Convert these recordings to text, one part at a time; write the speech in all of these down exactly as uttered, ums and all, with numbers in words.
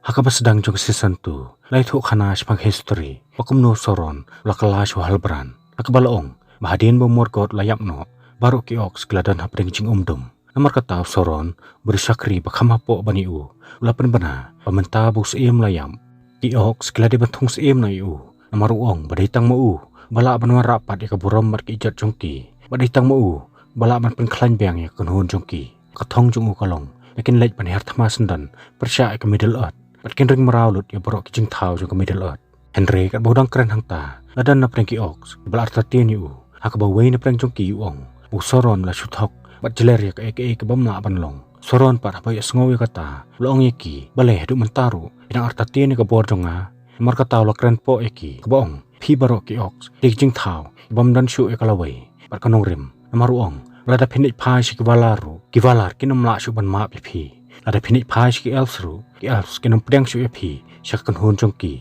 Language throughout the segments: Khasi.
Ha kaba sdang jong ka season two, la ïathuh khana shaphang history ba kumno u Sauron u la kylla sha u Halbrand. Ha kaba la ong ba hadien ba u Morgoth u la ïap noh, baroh ki Orcs ki la don hapdeng jingumdum. Namar kata u Sauron, u briew shakri ba kham hapoh ban ïa u, u la pynbna ba mynta ba u syiem u la ïap, ki Orcs ki la dei ban thung syiem noh ïa u. Namar u ong ba dei tang ma u ba lah ban wanrah pat ïa ka burom bad ka ijot jong ki, ba dei tang ma u ba lah ban pynkhlaiñ biang ïa ka kynhun jong ki. Ka thong jong u ka long ba kin leit ban hiar thma syndon pyrshah ïa ka Middle Earth bad kin ring mraw lut ïa baroh ki jingthaw jong ka Middle Earth. Hynrei katba u dang kren hangta, la don na pdeng ki Orcs ba la artatien ïa u. Ha kaba uwei na pdeng jong ki u ong, u Sauron u la shu thok bad jler ïa kaei kaei ka bym lah ban long. Sauron pat haba ïohsngew ïa kata, u la ong ïa ki, balei haduh mynta ruh phi dang artatien ïa ka bor jong nga? Namar kata u la kren poh ïa ki, kaba ong, phi baroh ki Orcs ki dei ki jingthaw ki bym don shuh ïa ka lawei bad ka nongrim. Namar u ong ba lada phin leit phai sha ki Valar ruh, ki Valar kin ym lah shuh ban map ïa phi. Lada phin leit phai sha ki Elves ruh, ki Elves kin ym pdiang shuh ïa phi sha ka kynhun jong ki.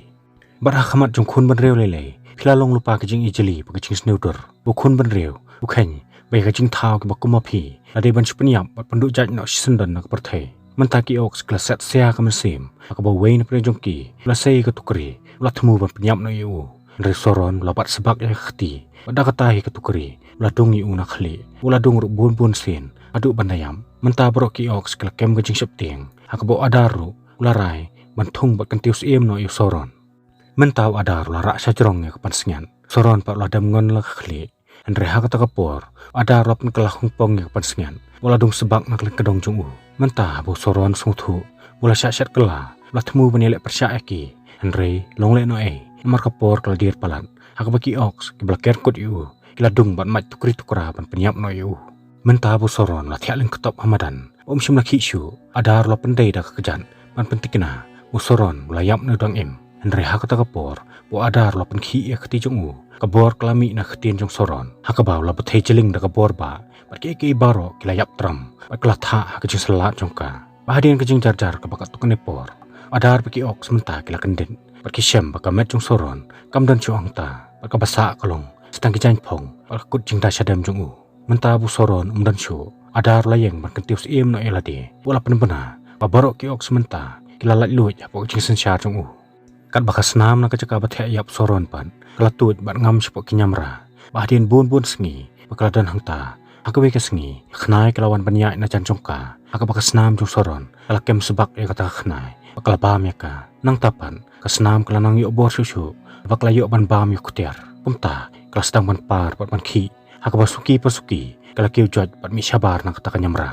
Bad ha khmat jong khun bynriew lei lei, phi la long lypa ka jingijli bad ka jingsniew dur. Ba u khun bynriew u kheiñ ba ïa ka jingthaw kiba kum ma phi la dei ban shu pynïap bad pynduh jait noh shisyndon na ka pyrthei. Mynta ki Orcs ki la set sia ka mynsiem. Ha kaba uwei na pdeng jong ki u la sei ïa ka tukri, u la thmu ban pynïap noh ïa u. Hynrei u Sauron u la bat sbak ïa ka kti, bad da kata hi ka tukri u la dung ïa u na khlieh. U la dung ruh bun bun sien haduh ban da ïap. Mynta baroh ki Orcs ki la kem ka jingsheptieng. Ha kaba u Adar ruh u la rai ban thung bad kyntiew syiem noh ïa u Sauron. Mynta u Adar u la rah shajrong ïa ka pansngiat. Sauron pat u la dem ngon la ka khlieh. Hynrei ha kata ka por u Adar u la pynkylla hongpong ïa ka pansngiat, u la dung sbak na ka lyngkdong jong u. Mynta haba u Sauron u sngewthuh ba u la shah shet kylla, u la thmu ban ïaleh pyrshah ïa ki. Hynrei long lehnohei, namar ka por ka la dier palat. Ha kaba ki Orcs kiba la ker kut ïa u ki la dung bad mait tukri tukra ban pynïap noh ïa u. Mynta ba u Sauron u la thiah lyngkotop ha madan, um shym la khih shuh, u Adar u la pyndei da ka kjat ban pyntikna ba u Sauron u la ïap ne u dang im. Hynrei ha kata ka por ba u Adar u la pynkhih ïa ka kti jong u, ka bor ka la mih na ka ktien jong u Sauron. Ha kaba u la bthei jylliew da ka bor ba bad kiei kiei baroh ki la ïap tram bad ki la thah ha ka jingsyllad jong ka. Bad hadien ka jingjarjar kaba katto katne por, u Adar bad ki Orcs mynta ki la kyndit bad ki shem ba ka met jong u Sauron kam don shuh hangta, bad kaba sah ka long sa tang ki jaiñphong bad ka kut jingda shadem jong u. Mynta ba u Sauron um don shuh, u Adar u la ïeng ban kyntiew syiem noh ïa lade, bad u la pynbna ba baroh ki Orcs mynta ki la laitluid hapoh ka jingsynshar jong u. Katba ka snam na ka jaka ba thiah ïap u Sauron pat ka la tuid bad ngam shapoh ki ñiamra. Bad hadien bun bun sngi ba ka la don hangta, ha kawei ka sngi ka khnai ka la wan ban ïaid na jan jong ka. Ha kaba ka snam jong u Sauron ka la kem sbak ïa kata ka khnai bad ka la bam ïa ka. Nangta pat ka snam ka la nang ïoh bor shuh shuh ba ka la ïoh ban bam ïa u ktiar. Kumta ka la sdang ban par bad ban khih. Ha kaba suki pa suki ka la kiew joit bad mih shabar na kata ka ñiamra.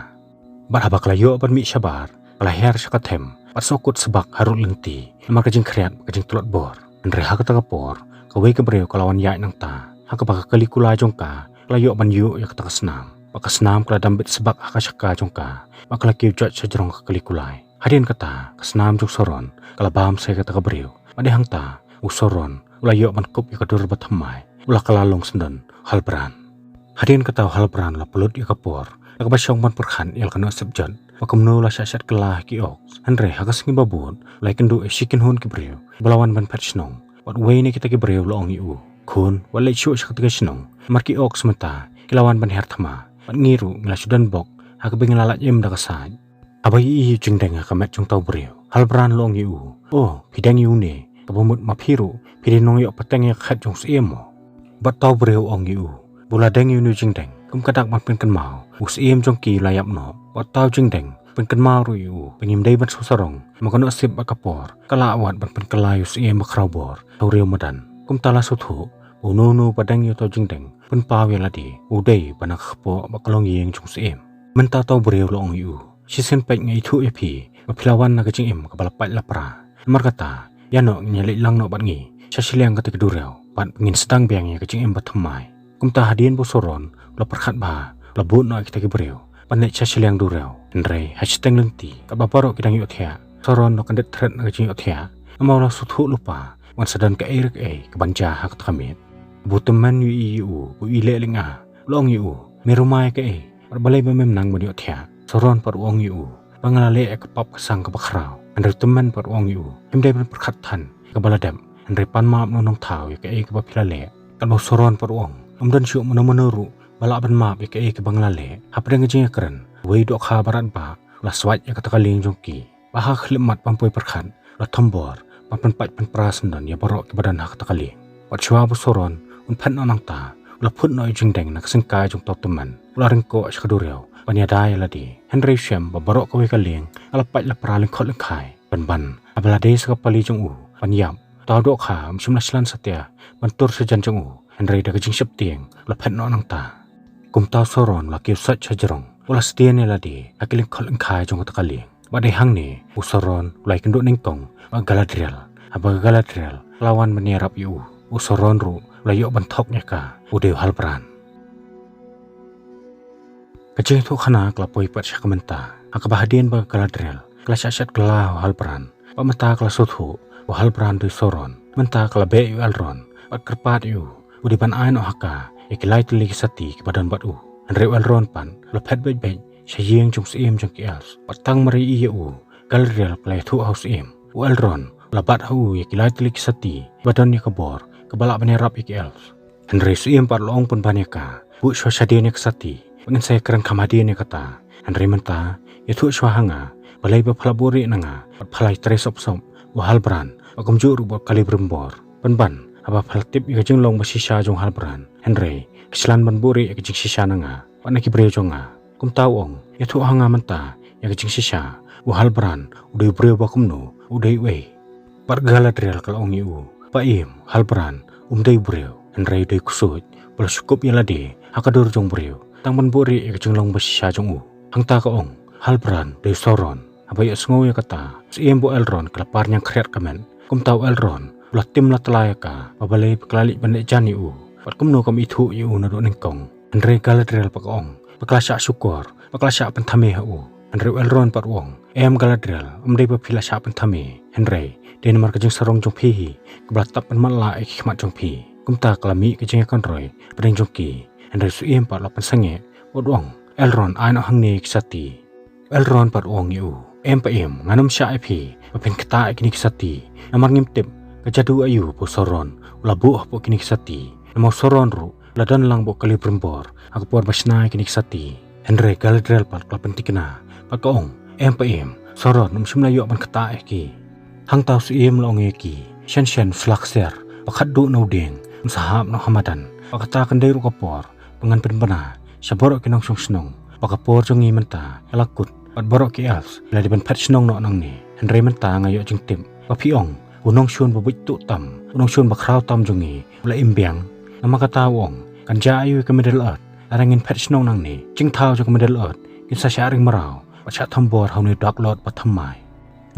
Bad haba ka la ïoh ban mih shabar ka la her sha ka them bad shu kut sbak harud lynti namar ka jingkhriat bad ka jingtlot bor. Hynrei ha kata ka por kawei ka briew ka la wan ïaid nangta. Ha kaba ka kali kulai jong ka ka la ïoh ban ïuh ïa kata ka snam, bad ka snam ka la dam bit sbak ha ka shaka jong ka bad ka la kiew joit shajrong ka kali kulai. Hadien kata ka snam jong u Sauron ka la bam sa ïa kata ka briew. Bad dei hangta u Sauron u la ïoh ban kup ïa ka dur bathymmai, u la kylla long syndon u Halbrand. Hadien kata u Halbrand u la pynlut ïa ka por da kaba shong ban pyrkhat ïa la ka nusip jot ba kumno u la shah shet kylla ha ki Orcs. Hynrei ha ka sngi ba bud u la ïakynduh ïa shi kynhun ki briew ba la wan ban phet shnong. Bad uwei na kita ki briew u la ong ïa u, khun, wat leit shuh sha kata ka shnong, namar ki Orcs mynta ki la wan ban hiar thma bad ngi ruh ngi la shu don bok ha kaba ngi la lait im da ka sait. Haba ïohi ïa u jingdeng ha ka met jong uta u briew, u Halbrand u la ong ïa u, o, phi deng ïa une, kaba mut ma phi ruh phi dei nongïoh pateng ïa ka khet jong u syiem mo? Bad uta u briew u ong ïa u ba u la deng ïa une u jingdeng kum ka dak ban pynkynmaw ba u syiem jong ki u la ïap noh. Bad uta u jingdeng u pynkynmaw ruh ïa u ba ngim dei ban sngewsarong namar ka nusip bad ka por ka lah wat ban pynkylla ïa u syiem bakhraw bor ha u riew madan. Kumta la sngewthuh ba uno uno uba deng ïa uta u jingdeng u pynpaw ïa lade ba u dei uba na ka kpoh bad ka longïing jong u syiem. Mynta uta u briew u la ong ïa u, shisien peit nga ithuh ïa phi ba phi la wan na ka jingim kaba la pait la pra. Namar kata ïa noh, ngin ïa leit lang noh bad ngi sha shiliang kata ka duriaw bad ba ngin sdang biang ïa ka jingim bathymmai. Kumta hadien ba u Sauron u la pyrkhat bha, u la bud noh ïa kita ki briew ban leit sha shiliang duriaw. Hynrei ha shiteng lynti katba baroh ki dang ïohthiah, u Sauron u la kyndit thret na ka jingïohthiah namar u la sngewthuh lypa ba kan sa don kaei re kaei kaban jia ha kata ka miet. Ba u tymmen u ïohi ïa u ba u ïaleh lynga, u la ong ïa u, me rymai kaei bad balei ba mem nang ban ïohthiah? U Sauron pat u ong ïa u ba nga la leh ïa ka pap ka sang kaba khraw. Hynrei u tymmen pat u ong ïa u, phim dei ban pyrkhat than ïa kaba la dep, hynrei pan map na u nongthaw ïa kaei kaba phi la leh. Katba u Sauron pat u ong, ym don shuh mano mano ruh ba lah ban map ïa kaei kaba nga la leh. Hapdeng ka jingïakren, uwei u dohkha ba radbah u la swait ïa kata ka lieng jong ki. Ba ha ka khyllipmat bym poi pyrkhat, la thombor ban pynpait pynpra syndon ïa baroh kiba don ha kata ka lieng. Bad shuwa ba u Sauron un phet noh nangta, u la phut noh ïa u jingdeng na ka syngkai jong uta u tymmen, u la ryngkoh sha ka duriaw ban ïada ïa lade. Hynrei u shem ba baroh kawei ka lieng ka la pait la pra lyngkhot lyngkhai. Pynban, haba la dei sa ka pali jong u ban ïap, uta u dohkha um shym la shlan satia ban tur shajan jong u, hynrei da ka jingsheptieng u la phet noh nangta. Kumta u Sauron u la kiew sait shajrong, u la sdien ïa lade ha ki lyngkhot lyngkhai jong kata ka lieng. Bad dei hangne u Sauron u la ïakynduh nyngkong bad ka Galadriel. Haba ka Galadriel ka la wan ban ïarap ïa u, u Sauron ruh u la ïoh ban thok ïa ka, u dei u Halbrand. Ka jingïathuhkhana ka la poi pat sha ka mynta, ha kaba hadien ba ka Galadriel ka la shah shet kylla ha u Halbrand, bad mynta ka la sngewthuh ba u Halbrand u dei u Sauron. Mynta ka la beh ïa u Elrond bad kyrpad ïa u, u dei ban ai noh ha ka ïa ki lai tylli ki sati kiba don bad u. Hynrei u Elrond pat u la phet beit beit sha ïing jong u syiem jong ki elves, bad tang mar ïohi ïa u, Galadriel ka la ïathuh ha u syiem. U Elrond u la bat ha u ïa ki lai tylli ki sati kiba don ïa ka bor kaba lah ban ïarap ïa ki elves. Hynrei u syiem pat u la ong pynban ïa ka, buh shuwa shadien ïa ka sati, ba ngin sa ïakren kham hadien ïa kata. Hynrei mynta ïathuh shuwa ha nga balei ba pha la buhrieh na nga bad pha la ïatrei sop sop ïa u Halbrand, bad kumjuh ruh bad u kali brimbor. Pynban, haba pha la tip ïa ka jinglong bashisha jong u Halbrand, hynrei ka shlem ban buhrieh ïa ka jingshisha na nga bad na ki briew jong nga. Kumta u ong, ïathuh ha nga mynta ïa ka jingshisha, u Halbrand u dei u briew ba kumno, u dei uei? Bad ka Galadriel ka la ong ïa u, Paiem, u Halbrand um dei u briew, hynrei u dei u ksuid ba la shu kup ïa lade ha ka dur jong u briew tang ban buhrieh ïa ka jinglong bashisha jong u. Hangta ka ong, Halbrand u dei u Sauron. Haba ïohsngew ïa kata, u syiem bad u Elrond ki la par ñiangkhriat ka met. Kumta u Elrond u la tim la tla ïa ka ba balei ba ka la leit ban leh jan ïa u, bad kumno kam ithuh ïa u naduh nyngkong. Hynrei ka Galadriel pat ka ong ba ka la shah shukor, ba ka la shah pynthame ha u. Hynrei u Elrond pat u ong, em Galadriel, ym dei ba phi la shah pynthame, hynrei dei namar ka jingsarong jong phi hi kaba la tap pynmatlah ïa ki khmat jong phi. Kumta ka la mih ka jingïakynroi hapdeng jong ki. Hynrei u syiem pat u la pynsangeh bad u ong, Elrond, ai noh hangne ki sati. U Elrond pat u ong ïa u, em Paiem, ngan ym shah ïa phi ba phin ktah ïa kine ki sati. Namar ngim tip ka jadu aïu ba u Sauron u la buh hapoh kine ki sati. Namar u Sauron ruh u la don lang bad u kali brimbor ha ka por ba shna ïa kine ki sati. Hynrei ka Galadriel pat ka la pyntikna bad ka ong, em Paiem, u Sauron um shym la ïoh ban ktah ïa ki. Hangta u syiem u la ong ïa ki, shen shen u sla ksiar ba khatduh na u dieng un sa hap noh ha madan. Bad kata kan dei ruh ka por ba ngan pynbna sha baroh ki nongshong shnong ba ka por jong ngi mynta ka la kut, bad baroh ki elves ki la dei ban phet shnong noh nangne. Hynrei mynta nga ïoh jingtip ba phi ong, u nongshun ba buit tuh tam, u nongshun ba khraw tam jong ngi u la im biang. Namar kata u ong, kan jia aïu ïa ka Middle Earth? Lada ngin phet shnong nangne, ki jingthaw jong ka Middle Earth kin sa shah ring mraw bad shah thombor ha une u Dark Lord ba thymmai.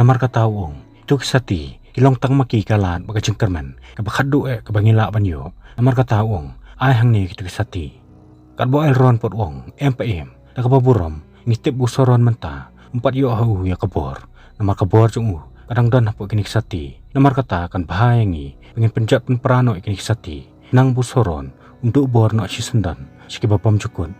Namar kata u ong, kito ki sati ki long tang ma ki ka lad bad ka jingkyrmen kaba khatduh eh kaba ngi lah ban ïoh. Namar kata u ong, ai hangne kito ki sati. Katba u Elrond pat u ong, em Paiem, da kaba burom ngi tip ba u Sauron mynta um pat ïoh ha u ïa ka bor. Namar ka bor jong u ka dang don hapoh kine ki sati. Namar kata kan bha ïa ngi ba ngin pynjot pynpra noh ïa kine ki sati, nang ba u Sauron un duh bor noh shisyndon sha kiba bymjukut.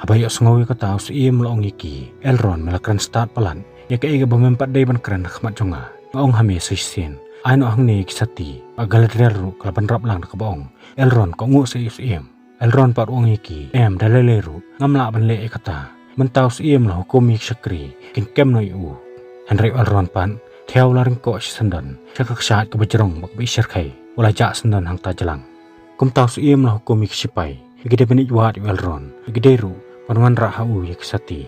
Haba ïohsngew ïa kata, u syiem u la ong ïa ki, Elrond, me la kren stad palat. Ïa kaei kaba mem pat dei ban kren ha khmat jong nga, nga ong ha me sa shisien. Ai noh hangne ki sati. Bad ka Galadriel ruh ka la bynrap lang da kaba ong, Elrond, kohnguh sa ïa u syiem. Elrond pat u ong ïa ki, em, da lei lei ruh ngam lah ban leh ïa kata. Mynta u syiem u la hukum ïa ki shakri kin kem noh ïa u. Hynrei u Elrond pat, thiaw u la ryngkoh shisyndon sha ka kshaid kaba jrong bad kaba ishyrkhei, u la jah syndon hangta jlang. Kumta u syiem u la hukum ïa ki shipai ba ki dei ban ïeit wad ïa u Elrond, ba ki dei ruh ban wanrah ha u ïa ki sati.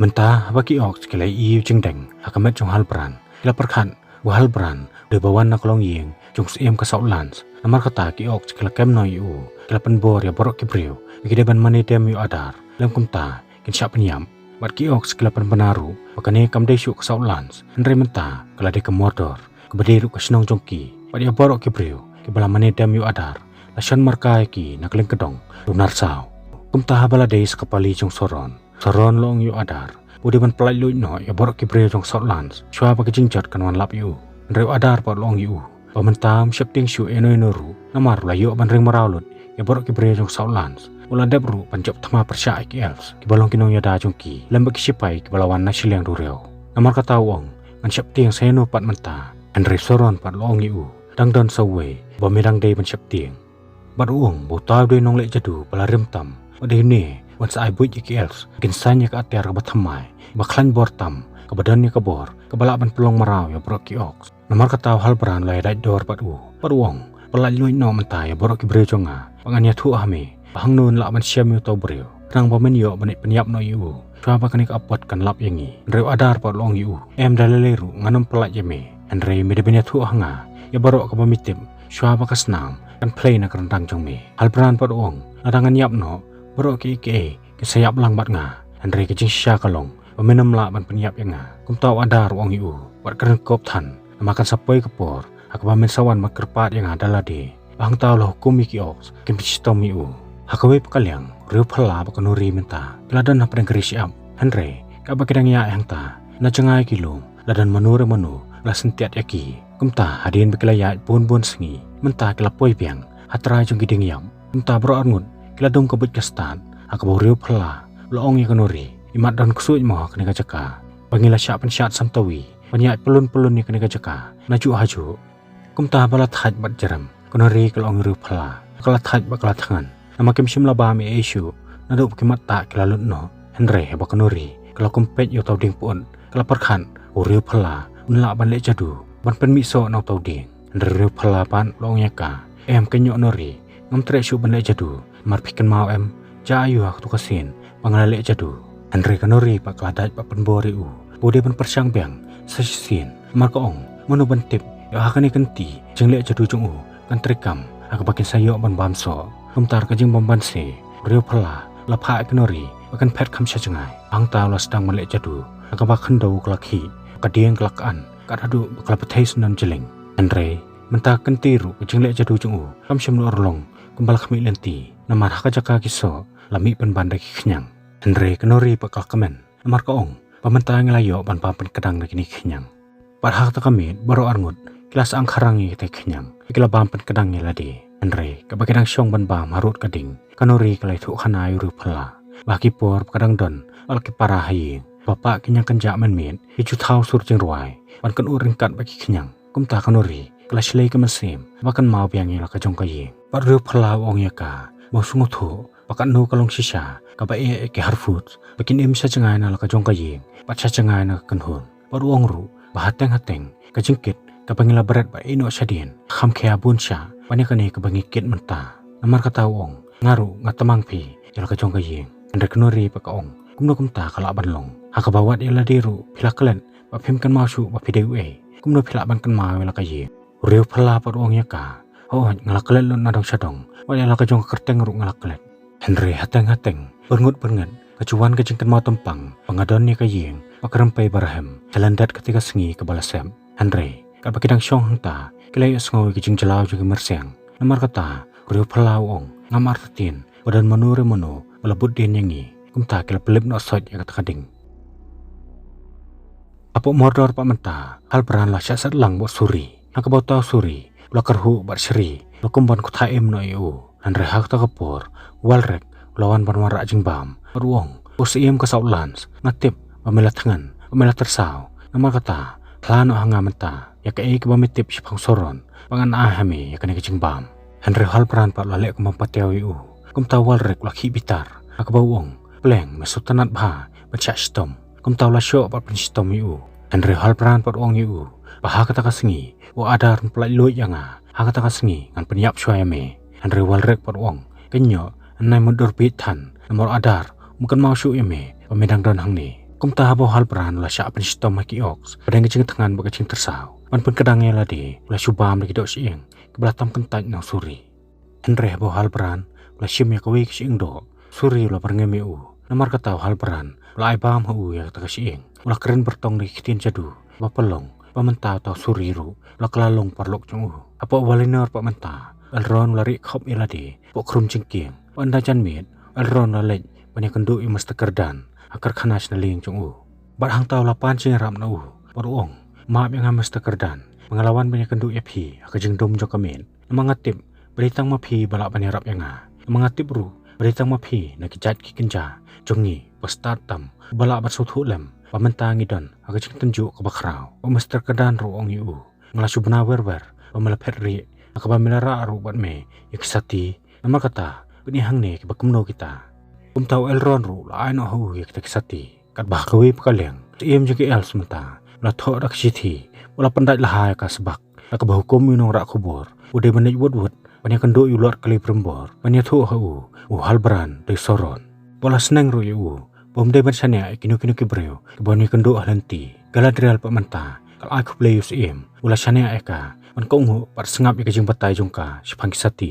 Mynta haba ki Orcs ki la ïohi ïa u jingdeng ha ka met jong u Halbrand, ki la pyrkhat ba u Halbrand u dei ba wan na ka longïing jong u syiem ka Southlands. Namar kata ki Orcs ki la kem noh ïa u, ki la pynbor ïa baroh ki briew ba ki dei ban mane dem ïa u Adar, lym kumta kin shah pynïap. Bad ki Orcs ki la pynbna ruh ba kane kam dei shuh ka Southlands, hynrei mynta ka la dei ka Mordor, kaba dei ruh ka shnong jong ki. Bad ïa baroh ki briew kiba la mane dem ïa u Adar la shon marka ïa ki na ka lyngkdong da u narsaw. Kumta haba la dei sa ka pali jong u Sauron, u Sauron u la ong ïa u Adar ba u dei ban pyllait luid noh ïa baroh ki briew jong ka Southlands shuwa ba ka jingjot kan wan lap ïa u. Hynrei u Adar pat u la ong ïa u ba mynta um sheptieng shuh ïano ïano ruh, namar u la ïoh ban ring mraw lut ïa baroh ki briew jong ka Southlands. U la dep ruh ban jop thma pyrshah ïa ki elves kiba long ki nongïada jong ki, lem bad ki shipai kiba la wan na shiliang duriaw. Namar kata u ong, ngan sheptieng sa ïano pat mynta. Hynrei u Sauron pat u la ong ïa u, dang don sa uwei ba me dang dei ban sheptieng. Bad u ong ba uta u dei u nongleh jadu ba la rim tam, bad dei une uban sa ai buit ïa ki elves ba kin saiñ ïa ka atiar kaba thymmai, ba khlaiñ bor tam, kaba don ïa ka bor kaba lah ban pynlong mraw ïa baroh ki orcs. Namar kata u Halbrand u la ïadait dor bad u, bad u ong, pyllait luid noh mynta ïa baroh ki briew jong nga, ba ngan ïathuh ha me ba hangno lah ban shem ïa uto u briew, khnang ba men ïoh ban leit pynïap noh ïa u, shuwa ba kane ka apot kan lap ïa ngi. Hynrei u Adar pat u la ong ïa u, em, da lei lei ruh ngan ym pyllait ïa me, hynrei me dei ban ïathuh ha nga ïa baroh kaba me tip, shuwa ba ka snam kan plie na ka ryndang jong me. Halbrand pat u ong, lada ngan ïap noh, baroh kiei kiei kin sa ïap lang bad nga, hynrei ka jingshisha ka long ba men ym lah ban pynïap ïa nga. Kumta u Adar u ong ïa u, wat kren kop than, namar kan sa poi ka por ha kaba men sa wan ban kyrpad ïa nga da lade ba hangta u la hukum ïa ki orcs ba kin pynshitom ïa u. Ha kawei pat ka liang, u riew phylla bad ka Nori mynta ki la don hapdeng ka ri shyiap, hynrei katba ki dang ïaid hangta, na jngai ki lum la don mano re mano ba la syntiat ïa ki. Kumta hadien ba ki la ïaid bun bun sngi, mynta ki la poi biang ha trai jong ki dieng ïap. Kumta baroh arngut ki la dum ka buit ka stad, ha kaba u riew phylla u la ong ïa ka Nori, imat don ksuid mo ha kane ka jaka ba ngi la shah pynshad samtawi ban ïaid pyllun pyllun ïa kane ka jaka najuh hajuh. Kumta ba la thait bad jrem, ka Nori ka la ong ïa u riew phylla, ka la thait bad ka la thngan, namar kim shym la bam ei ei shuh naduh ba ki mat tah ki la lut noh. Hynrei haba ka Nori ka la kum peit ïa uta u dieng pyut, ka la pyrkhat u riew phylla un lah ban leh jadu ban pynmih soh na uta u dieng. Hynrei u riew phylla pat u la ong ïa ka, em, kynnoh Nori, ngam treh shuh ban leh jadu, namar phi kynmaw em, jia aïu ha kato ka sien ba nga la leh jadu. Hynrei ka Nori pat ka la dait bad pynbor ïa u ba u dei ban pyrshang biang sa shisien, namar ka ong, mano ban tip ïoh ha kane ka kynti ka jingleh jadu jong u kan treikam ha kaba kin sa ïoh ban bam soh. Kumta ka jingbymbanse, u riew phylla u la phah ïa ka Nori ba kan phet kham sha jngai. Hangta u la sdang ban leh jadu, ha kaba ka khyndew ka la khih, ka dieng ka la khan, kat haduh ba ka la pyrthei syndon jyllieñ. Hynrei mynta ka kynti ruh ka jingleh jadu jong u kam shym la urlong kumba la khmih lynti, namar ha ka jaka ki soh la mih pynban da ki khñiang. Hynrei ka Nori pat ka la kmen, namar ka ong, ba mynta ngi la ïoh ban bam pynkdang da kine ki khñiang. Bad ha kata ka miet baroh arngut ki la sah angkharang ïa kita ki khñiang, ki la bam pynkdang ïa lade. Hynrei katba ki dang shong ban bam harud ka ding, ka Nori ka la ïathuh khana ïa u riew phylla ba ha ki por ba ka dang don bad la ki para ha ïing, ba pah ki ñiangkynjah mynmiet ki ju thaw sur jingrwai ban kynnoh ryngkat bad ki khñiang. Kumta ka Nori ka la shlei ka mynsiem ba kynmaw biang ïa la ka jong ka ïing. Bad u riew phylla u ong ïa ka ba u sngewthuh ba katno ka long shisha kaba eh ïa ki Harfoots ba kin im sha jngai na la ka jong ka ïing bad sha jngai na ka kynhun. Bad u ong ruh ba hateng hateng ka jingkit kaba ngi la bret bad ïehnoh shadien ka kham khia bun shah ban ïa kane kaba ngi kit mynta. Namar kata u ong, nga ruh nga tmang phi ïa la ka jong ka ïing. Hynrei ka Nori pat ka ong, kumno kumta ka lah ban long, ha kaba wat ïa lade ruh phi la klet ba phim kynmaw shuh ba phi dei uei, kumno phi lah ban kynmaw ïa la ka ïing? U riew phylla pat u ong ïa ka, hooid, nga la klet lut na dong sha dong, wat ïa la ka jong ka kyrteng ruh nga la klet. Hynrei hateng hateng, byrngut byrnget, ka ju wan ka jingkynmaw tympang ba nga don ïa ka ïing ba kyrem pei ba rhem sha lyndet kata ka sngi kaba la sep. Hynrei katba ki dang shong hangta ki la ïohsngew ïa ka jingjlaw jong ki myrsiang. Namar kata u riew phylla u ong, ngam artatien ba don mano re mano ba la bud dien ïa ngi. Kumta ki la pynlip noh soit ïa kata ka ding. Hapoh Mordor pat mynta, Halbrand u la shah set lang bad u Suri, ha kaba uta u Suri u la kyrhuh bad shri, u la kum ban kthah im noh ïa u. Hynrei ha kata ka por u Walrek u la wan ban wanrah jingbam bad u ong, ko Syiem ka Southlands, nga tip ba me la thngan, ba me la tyrsaw. Namar kata, phla noh ha nga mynta ïa kaei kaba me tip shaphang Sauron ba ngan ai ha me ïa kane ka jingbam. Hynrei u Halbrand pat u la leh kum bym patiaw ïa u. Kumta u Walrek u la khih bitar, ha kaba u ong, pleng, me sngewtynnat bha ban shah shitom. Kumta u la shoh bad pynshitom ïa u. Hynrei u Halbrand pat u ong ïa u ba ha kata ka sngi u Adar un pyllait luid ïa nga, ha kata ka sngi ngan pynïap shuwa ïa me. Hynrei u Walrek pat u ong, kynnoh, nai mutdur bieit than, namar u Adar um kynmaw shuh ïa me ba me dang don hangne. Kumta haba u Halbrand u la shah pynshitom ha ki orcs, pdeng ka jingthngan bad ka jingtyrsaw ban pynkdang ïa lade, u la shu bam da ki doh shyieng kiba la tam kyntait na u Suri. Hynrei haba u Halbrand u la shim ïa kawei ka shyieng doh, u Suri u la byrngem ïa u. Namar kata u Halbrand u la ai bam ha u ïa kata ka shyieng. U la kren byrtong da ki ktien jadu ba pynlong ba mynta uta u Suri ruh u la kylla long paralok jong u. Hapoh Valinor pat mynta, u Elrond u la rieh khop ïa lade hapoh khrum jingkieng. Bad ynda jan miet u Elrond u la leit ban ïakynduh ïa u Mister Círdan ha ka karkhana shna lieng jong u. Bad hangta u la pan jingïarap na u bad u ong, map ïa nga Mister Círdan ba nga la wan ban ïakynduh ïa phi ha ka jingdum jong ka miet. Namar nga tip ba dei tang ma phi ba lah ban ïarap ïa nga. Namar nga tip ruh ba dei tang ma phi na ki jait ki kynja jong ngi ba stad tam ba lah ban sngewthuh lem ba mynta ngi don ha ka jingtynjuh kaba khraw. Bad u Mister Círdan ruh u ong ïa u, nga la shu bna wer wer ba me la phet rieh, ha kaba me la rah ruh bad me ïa ki sati. Namar kata, peit hangne kiba kumno kita. Kumta u Elrond ruh u la ai noh ha u ïa kita ki sati. Katba ha kawei pat ka liang, Syiem jong ki elves mynta u la thoh da ka shithi, u la pyndait la ha ïa ka sbak, da kaba hukum ïa u nongrah khubor u dei ban leit wut wut ban ïakynduh ïa u Lord Celebrimbor ban ïathuh ha u, u Halbrand da u Sauron. Bad u la sneng ruh ïa u ba um dei ban shaniah ïa kino kino ki briew kiba ïakynduh ha lynti. Galadriel pat mynta ka la ai khublei ïa u syiem, u la shaniah ïa ka ban kohnguh bad sngap ïa ka jingbatai jong ka shaphang ki sati.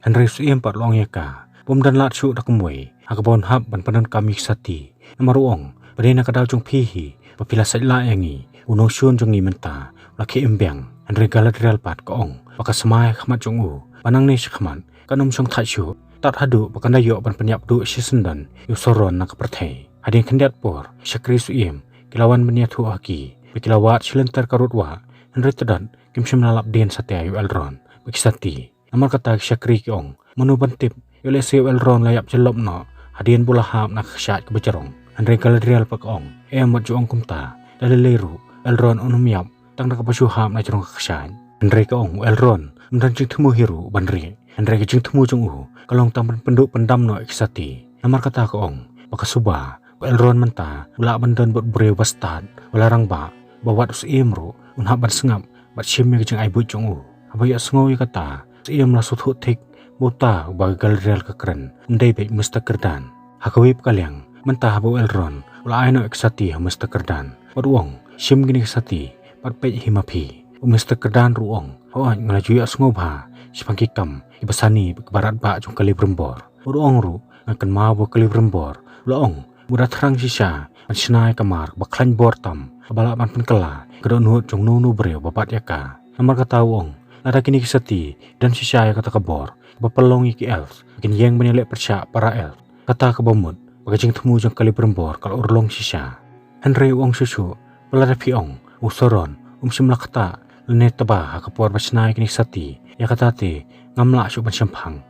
Hynrei u syiem pat u la ong ïa ka ba um don lad shuh da kumwei ha kaba un hap ban pyndonkam ïa ki sati. Namar u ong ba dei na ka daw jong phi hi ba phi la sait lah ïa ngi, u nongshun jong ngi mynta u la khie im biang. Hynrei Galadriel pat ka ong ba ka smai ha khmat jong u ba nangne shakhmat kan ym shong thait shuh tad haduh ba kan da ïoh ban pynïap duh shisyndon ïa u Sauron na ka pyrthei. Hadien khyndiat por ki shakri syiem ki la wan ban ïathuh ha ki ba ki la wad shilynter ka rud wah, hynrei tdong kim shym la lap dien satia ïa u Elrond bad ki sati. Namar kata ki shakri ki ong, mano ban tip, ïoh lehse u Elrond u la ïap jyllop noh hadien ba u la hap na ka kshaid kaba jrong. Hynrei Galadriel pat ka ong, em, wat ju ong kumta. Da lei lei ruh u Elrond un ym ïap tang da kaba shu hap na jrong ka kshaid. Hynrei ka ong u Elrond um don jingthmu hi ruh ban rieh, hynrei ka jingthmu jong u ka long tang ban pynduh pyndam noh ïa ki sati. Namar kata ka ong ba ka suba ba u Elrond mynta u lah ban don bad u briew ba stad, u la rangbah, ba wat u syiem ruh un hap ban sngap bad shim ïa ka jingai buit jong u. Haba ïohsngew ïa kata, u syiem u la sngewthuh thik ba uta uba ka Galadriel ka kren um dei beit u Mister Círdan. Ha kawei pat ka liang, mynta haba u Elrond u la ai noh ïa ki sati ha u Mister Círdan bad u ong, shim kine ki sati bad peit hi ma phi. U Mister Círdan ruh u ong, hooid, nga la ju ïohsngew bha shaphang ki kam kiba sani bad kiba radbah jong u Celebrimbor. Bad u ong ruh, nga kynmaw ba u Celebrimbor u la ong ba u da thrang shisha ban shna ïa ka mar kaba khlaiñ bor tam kaba lah ban pynkylla ïa ka dohnud jong uno uno u briew ba bat ïa ka. Namar kata u ong, lada kine ki sati ki don shisha ïa kata ka bor kaba pynlong ïa ki elves ba kin ïeng ban ïaleh pyrshah para elves, kata kaba mut ba ka jingthmu jong u Celebrimbor ka la urlong shisha. Hynrei u ong shuh shuh ba lada phi ong u Sauron um shym la ktah lane tba ha ka por ba shna ïa kine ki sati, ïa kata te ngam lah shuh ban shemphang.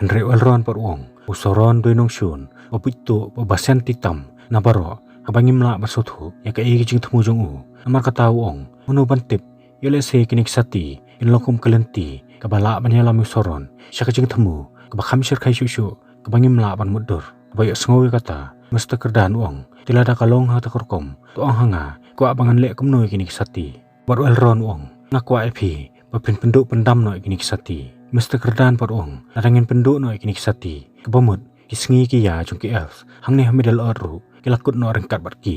Hynrei u Elrond pat u ong, u Sauron u dei u nongshun uba buit tuh, uba sngewthuh tam na baroh, kaba ngim lah ban sngewthuh ïa kaei ka jingthmu jong u. Namar kata u ong, mano ban tip, ïoh lehse kine ki sati kin long kum ka lynti kaba lah ban ïalam ïa u Sauron sha ka jingthmu kaba kham shyrkhei shuh shuh kaba ngim lah ban mutdur. Haba ïohsngew ïa kata, u Mister Círdan u ong, te lada ka long ha kata ka rukom, to ong ha nga, kwah ba ngan leh kumno ïa kine ki sati. Bad u Elrond u ong, nga kwah ïa phi ba phin pynduh pyndam noh ïa kine ki sati. U Mister Círdan pat u ong, lada ngin pynduh noh ïa kine ki sati, kaba mut ki sngi ki ïa jong ki elves hangne ha Middle Earth ruh ki la kut noh ryngkat bad ki.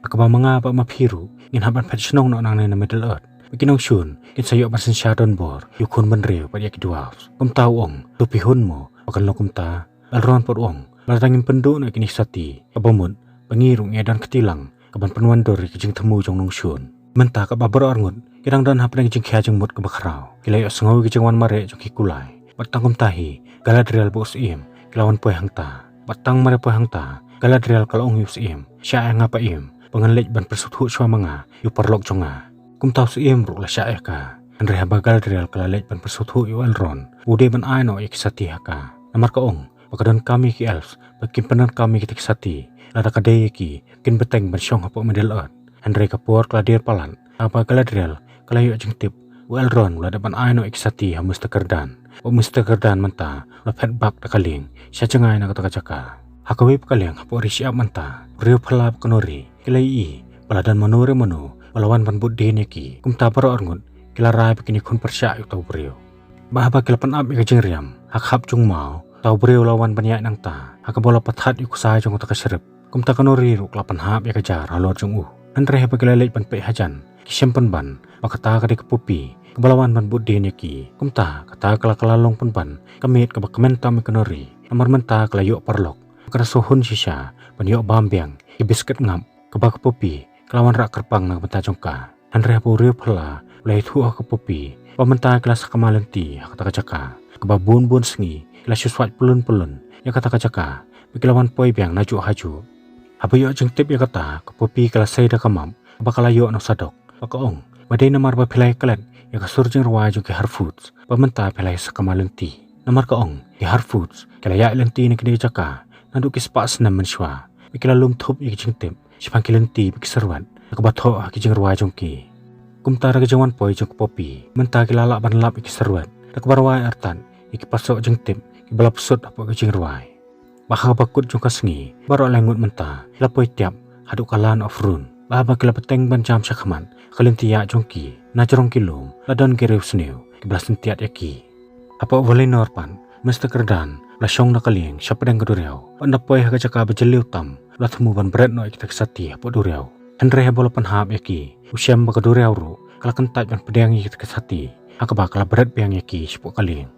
Ha kaba ma nga bad ma phi ruh ngin hap ban phet shnong noh nangne na Middle Earth, ba ki nongshun kin sa ïoh ban synshar donbor ïa u khun bynriew bad ïa ki dwarves. Kumta u ong, to phi hun mo ba kan long kumta? U Elrond pat u ong, lada ngin pynduh noh ïa kine ki sati, kaba mut ba ngi ruh ngi don kti lang kaban pynwandur ïa ka jingthmu jong u nongshun. Mynta kaba baroh arngut ki dang don hapdeng ka jingkhia jingmut kaba khraw, ki la ïohsngew ïa ka jingwan mareh jong ki kulai. Bad tang kumta hi, Galadriel bad u syiem ki la wan poi hangta. Bad tang mar ïa poi hangta, Galadriel ka la ong ïa u syiem, shah ïa nga, Pa Im, ba ngan leit ban pynsngewthuh shuwa ma nga ïa u paralok jong nga. Kumta u syiem ruh u la shah ïa ka. Hynrei haba Galadriel ka la leit ban pynsngewthuh ïa u Elrond, u dei ban ai noh ïa ki sati ha ka. Namar ka ong ba ka donkam ïa ki elves ba kin pyndonkam ïa kita ki sati, lada ka dei ïa ki kin bteng ban shong hapoh Middle Earth. Hynrei ka por ka la dier palat, haba Galadriel ka la ïoh jingtip, u Elrond u la dep ban ai noh ïa ki sati ha u Mister Círdan. Bad u Mister Círdan mynta u la phet bak da ka lieng sha jngai na kata ka jaka. Ha kawei pat ka liang, hapoh ri shyiap mynta, u riew phylla bad ka nongri ki la ïohi ba la don mano re mano ba la wan ban bud dien ïa ki. Kumta baroh arngut ki la rai ba kin ïakhun pyrshah ïa uta u briew. Bad haba ki la pynap ïa ka jingriam, ha ka hap jong u maw, uta u briew u la wan ban ïaid nangta, ha kaba u la pynthat ïa u ksai jong kata ka shrip. Kumta ka nongri ruh ka la pynhap ïa ka jar halor jong u. Hynrei haba ki la leit ban peit hajan, ki shem pynban ba kata ka dei ka puppy kaba la wan ban bud dien ïa ki. Kumta kata ka la, ka la long pynban ka miet kaba kmen tam ïa ka nongri. Namar mynta ka la ïoh paralok, ka la sngewhun shisha ban ïoh bam biang ïa ka biscuit ngap kaba ka puppy ka la wanrah kyrpang na ka bynta jong ka. Hynrei haba u riew phylla u la ïathuh ha ka puppy ba mynta ki la sakma lynti ha kata ka jaka, kaba bun bun sngi ki la shu swait pyllun pyllun ïa kata ka jaka, ba ki la wan poi biang najuh hajuh. Haba ïoh jingtip ïa kata, ka puppy ka la sei da ka map kaba ka la ïoh na u Sadok, bad ka ong, ba dei namar ba phi la ïaklet ïa ka sur jingrwai jong ki Harfoots ba mynta phi la ïa sakma lynti. Namar ka ong, ki Harfoots ki la ïaid lynti na kine ki jaka naduh ki spah snem mynshuwa, bad ki la lum thup ïa ki jingtip shaphang ki lynti bad ki syrwet da kaba thoh ha ki jingrwai jong ki. Kumta da ka jingwan poi jong ka puppy, mynta ki la lah ban lap ïa ki syrwet da kaba rwai artat ïa ki pasoh jingtip kiba la psut hapoh ki jingrwai. Bad ha kaba kut jong ka sngi, baroh lai ngut mynta ki la poi tiap haduh ka Land of Rune. Ba haba ki la bteng ban jam shakhmat ka lynti ïa jong ki, na jrong ki lum la don ki riewsniew kiba la syntiat ïa ki. Hapoh Valinor pat, Mister Kyrdan la shong da ka lieng shapdeng ka duriaw, bad na poi ha ka jaka ba jylliew tam la thmu ban bret noh ïa kita ki sati hapoh duriaw. Hynrei haba la pynhap ïa ki, u shem ba ka duriaw ruh ka la kyntait ban pdiang ïa kita ki sati, ha kaba ka la bret biang ïa ki shapoh ka lieng.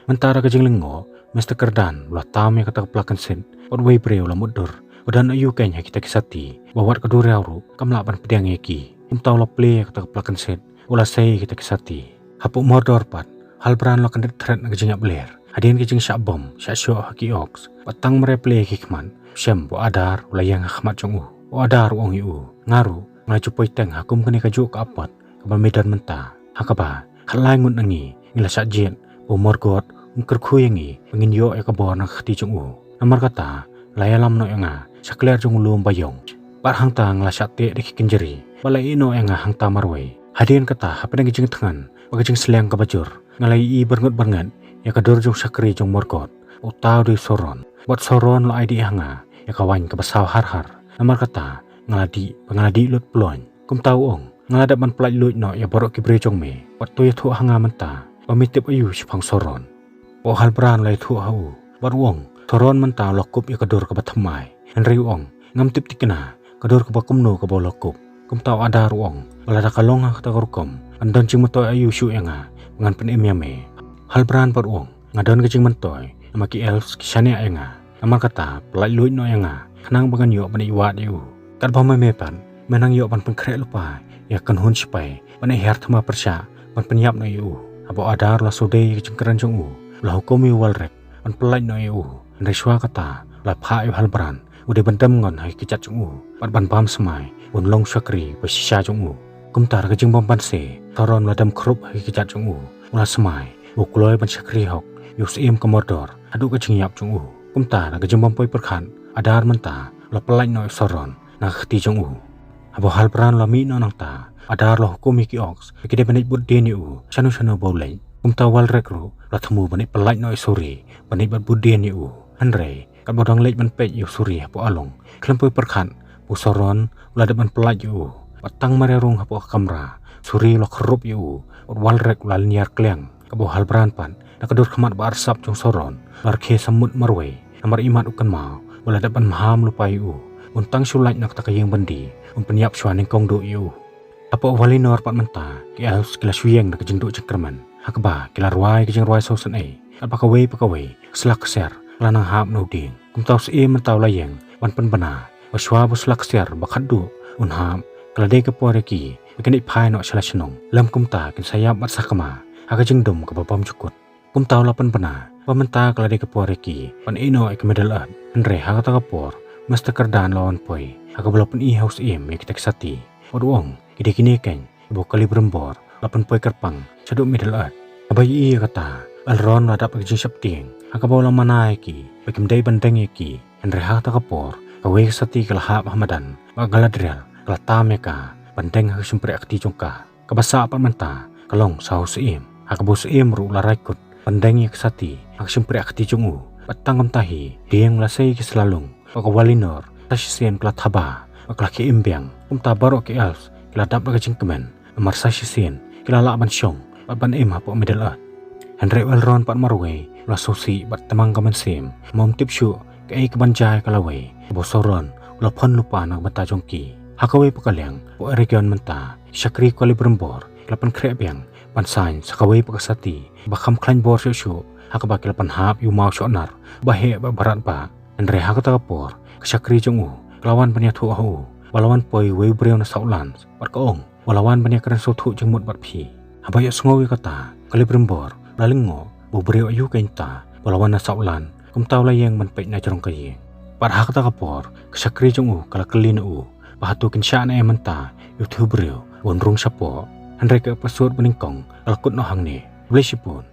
Mynta da ka jinglyngngoh, Mister Kyrdan la tam ïa kata ka plakynsit, bad wei briew la mutdur ba don aïu keiñ ha kita ki sati, ba wat ka duriaw ruh kam lah ban pdiang ïa ki. Kumta u la plie ïa kata ka plakynsit, u la sei ïa kita ki sati. Hapoh Mordor pat, Halbrand la kyndit thret na ka jingïap ler. Hadien ka jingshah bom shah shoh ha ki Orks, bad tang mar ïa plie ïa ki khmat, u shem ba u Adar u la ïeng ha khmat jong u. U Adar u ong ïa u, nga ruh nga la ju poi teng ha kum kane kajuh ka apot kaba me don mynta, ha kaba khatlai ngut na ngi ngi la shah jied ba u Morgoth un kyrkhu ïa ngi ba ngin ïoh ïa ka bor na ka kti jong u. Namar kata, la ïalam noh ïa nga sha kliar jong u lum ba ïong. Bad hangta nga la shah teh da ki kynjri, bad la ïeh noh ïa nga hangta marwei. Hadien kata, hapdeng ka jingthngan bad ka jingsleng kaba jur, nga la ïohi byrngut byrnget ïa ka dur jong u shakri jong u Morgoth, uta u dei u Sauron. Bad u Sauron u la ai dih ha nga ïa ka waiñ kaba saw har har. Namar kata, nga la dih, bad nga la dih lut ploiñ. Kumta u ong, nga la dep ban pyllait luid noh ïa baroh ki briew jong me. Bad to ïathuh ha nga mynta ba me tip aïu shaphang u Sauron. Bad u Halbrand u la ïathuh ha u, bad u ong, u Sauron mynta u la kup ïa ka dur kaba thymmai. Hynrei u ong, ngam tip thikna ka dur kaba kumno kaba u la kup. Kumta u Adar u ong, ba lada ka long ha kata ka rukom, kan don jingmyntoi aïu shuh ïa nga ba ngan pynim ïa me? U Halbrand pat u ong, nga don ka jingmyntoi, namar ki Elves ki shaniah ïa nga. Namar kata, pyllait luid noh ïa nga, khnang ba ngan ïoh ban ïeit wad ïa u. Katba ma me pat me nang ïoh ban pynkhreh lypa ïa ka kynhun shipai ban ïeit hiar thma pyrshah ban pynïap noh ïa u. Haba u Adar u la shu dei ïa ka jingkren jong u, u la hukum ïa u Walrek ban pyllait noh ïa u. Hynrei shuwa kata, u la phah ïa u Halbrand, u dei ban dem ngon ha ki kjat jong u, bad ban bam smai ba un long u shakri ba shisha jong u. Kumta da ka jingbym banse, u Sauron u la dem khrup ha ki kjat jong u. U la smai ba u kloi ban shakri hok ïa u syiem ka Mordor haduh ka jingïap jong u. Kumta da ka jingbym poi pyrkhat, u Adar mynta u la pyllait noh ïa u Sauron na ka kti jong u. Haba u Halbrand u la mih noh nangta, u Adar u la hukum ïa ki Orks ba ki dei ban leit bud dien ïa u shano shano ba u leit. Kumta u Walrek ruh u la thmu ban leit pyllait noh ïa u Suri, ban leit bad bud dien ïa u. Hynrei katba u dang leit ban peit ïa u Suri hapoh along, khlem poi pyrkhat ba u Sauron u la dep ban pyllait ïa u. Bad tang mar ïa rung hapoh ka kamra, u Suri u la khrup ïa u, bad u Walrek u la lyniar kliang. Kaba u Halbrand pat, na ka dur khmat ba arsap jong u Sauron, u la rkhie samut marwei. Namar imat u kynmaw ba la dep ban maham lypa ïa u, un tang shu lait na kata ka ïing byndi, un pynïap shuwa nyngkong duh ïa u. Hapoh Valinor pat mynta, ki Elves ki la shu ïeng da ka jingduh jingkyrmen, ha kaba ki la rwai ka jingrwai sawsynei. Katba kawei pa kawei ka sla ksiar ka la nang hap na u dieng. Kumta u syiem mynta u la ïeng ban pynbna ba shuwa ba u sla ksiar ba khatduh un hap, ka la dei ka por ïa ki ba kin leit phai noh sha la shnong. Lym kumta kin sa ïap bad sakma ha ka jingdum kaba bymjukut. Kumta u la pynbna ba mynta ka la dei ka por ïa ki ban ïeh noh ïa ka Middle Earth. Hynrei ha kata ka por, Mister Kyrdan u la wan poi ha kaba u la pyni ha u syiem ïa kita ki sati, bad u ong, ki dei kine keiñ kiba u Celebrimbor u la pynpoi kyrpang shaduh Middle Earth. Haba ïohi ïa kata, u Elrond u la dap da ka jingsheptieng, ha kaba u la mana ïa ki ba kim dei ban deng ïa ki. Hynrei ha kata ka por, kawei ka sati ka la hap ha madan, bad ka Galadriel ka la tam ïa ka ban deng ha ka shympriahkti jong ka. Kaba sah pat mynta ka long sa u syiem, ha kaba u syiem ruh u la rai kut ban deng ïa ka sati ha ka shympriahkti jong u. Bad tang kumta hi, dieng u la sei ïa ki sla lung, bad ka Valinor sa shisien ka la thaba bad ka la khie im biang. Kumta baroh ki Elves ki la dap da ka jingkmen, namar sa shisien ki la lah ban shong bad ban im hapoh Middle Earth. Hynrei u Elrond pat marwei u la sngewsih bad tymmen ka mynsiem, namar um tip shuh kaei kaban jia ïa ka lawei kaba u Sauron u la phong lypa na ka bynta jong ki. Ha kawei pat ka liang, hapoh Eregion mynta, ki shakri u Celebrimbor ki la pynkhreh biang ban saiñ sa kawei pat ka sati ba kham khlaiñ bor shuh shuh, ha kaba ki la pynhap ïa u maw shohnar ba heh bad ba rat ba. Hynrei ha kata ka por, ka shakri jong u ka la wan ban ïathuh ha u ba la wan poi uwei u briew na Southlands, bad ka ong ba u la wan ban ïakren sngewthuh jingmut bad phi. Haba ïohsngew ïa kata, u Celebrimbor u la lyngngoh ba u briew aïu keiñ uta ba u la wan na Southlands. Kumta u la ïeng ban peit na jrong ka ïing. Bad ha kata ka por, ka shakri jong u ka la kylli na u ba hato kin shah ne em mynta ïa uto u briew ban rung shapoh. Hynrei ka episode ba nyngkong ka la kut noh hangne. Khublei shibun.